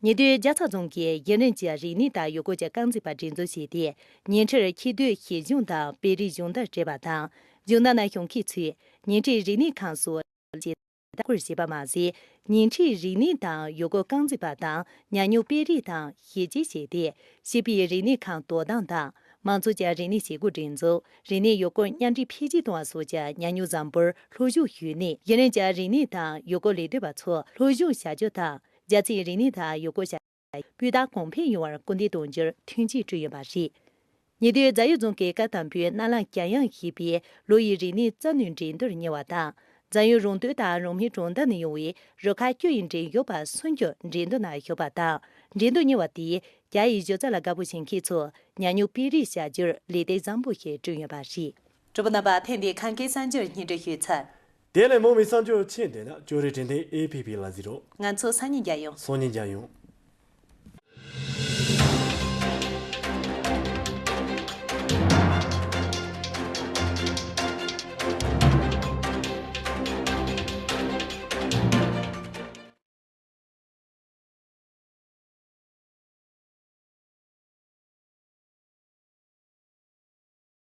ཉེ་དུས་རྒྱལ་ཚ་རྫོང་གིས་གཞི་རིམ་གྱི་རིག་གནས་དང་ཡུལ་སྐོར་གྱི་རྐང་འཛིན་པ་སྒྲིག་འཛུགས་བྱས་ཏེ། ཉིན་ཁྲིར་ཁྱད་ལྡན་ཞིང་ལྗོངས་དང་དཔེ་རིས་སྦྱོང་བརྡར་སྤྲད་པ་དང་། སྦྱོང་བརྡར་ནང་ཞུགས་མཁན་ཚོས་ཉིན་ཁྲིར་རིག་གནས་ཁང་སོགས་ཀྱི་ལྟ་སྐོར་བྱས་པ་མ་ཟད། ཉིན་ཁྲིར་རིག་གནས་དང་ཡུལ་སྐོར་རྐང་འཛིན་པ་དང་ཉ་ཉུང་དཔེ་རིས་དང་ཞི་བྱེད་བྱས་ཏེ། བྱིས་པའི་རིག་གནས་ཁང་དོ་དམ་དང་། མང་ཚོགས་ཀྱི་རིག་གནས་བྱེད་སྒོ་སྒྲིག་འཛུགས། རིག་གནས་ཡུལ་སྐོར་མཉམ་འདྲེས་འཕེལ་རྒྱས་གཏོང་བ་སོགས་ཀྱི་ཉ་ཉུང་འཛམ་བུར་སློབ་སྦྱོང་ཞུས་ནས། གཞི་རིམ་གྱི་རིག་གནས་དང་ཡུལ་སྐོར་ལས་དོན་པ་ཚོར་སློབ་སྦྱོང་བྱ་རྒྱུ་དང་། རྒྱ་ཆེའི་རིག་གནས་དང་ཡུལ་སྐོར་བྱ་སྤུས་དག་གོང་འཕེལ་ཡོང་བར་སྐུལ་འདེད་གཏོང་རྒྱུར་མཐུན་རྐྱེན་བསྐྲུན་ཡོད་པ་རེད། ཉེ་དུས་རྫ་ཡུལ་རྫོང་གིས་སྐབས་དང་པོའི་གནའ་ལམ་གྱ་ཡང་ཞེས་པའི་ལོ་ཡི་རིག་གནས་རྩལ་ནུས་འགྲན་བསྡུར་གཉེར་བ་དང་། རྫ་ཡུལ་རོང་སྟོད་དང་རོང་སྨད་གྲོང་རྡལ་ནས་ཡོང་བའི་རུ་ཁག་བཅུ་ཡི་འགྲན་ཞུགས་པ་སུམ་ཅུ་འགྲན་བསྡུར་ནང་ཞུགས་པ་དང་། འགྲན་བསྡུར་གཉེར་བ་དེས་རྒྱ་ཡི་སྒྱུ་རྩལ་ལ་དགའ་པོ་བྱེད་མཁན་ཚོར་ཉ་ཉུང་དཔེ་རིས་བྱ་རྒྱུར་ལས་སྟེགས་བཟང་པོ་ཞིག་བསྐྲུན་ཡོད་པ་རེད། གྲོགས་པོ་རྣམ་པ། ཐེངས་འདིའི་ཁམས་སྐད་གསར་འགྱུར་སྙན་སྒྲོན་ཞུས་ཚར། དེ་ལས་མུ་མཐུད་གསར་འགྱུར་ཆེད་འདོད་ན་ཅོ་རི་འཕྲིན་སྟེགས་ཨེ་ཕི་ཕི་ལ་གཟིགས་རོགས། ང་ཚོ་སང་ཉིན་མཇལ་ཡོང་། སང་ཉིན་མཇལ་ཡོང་།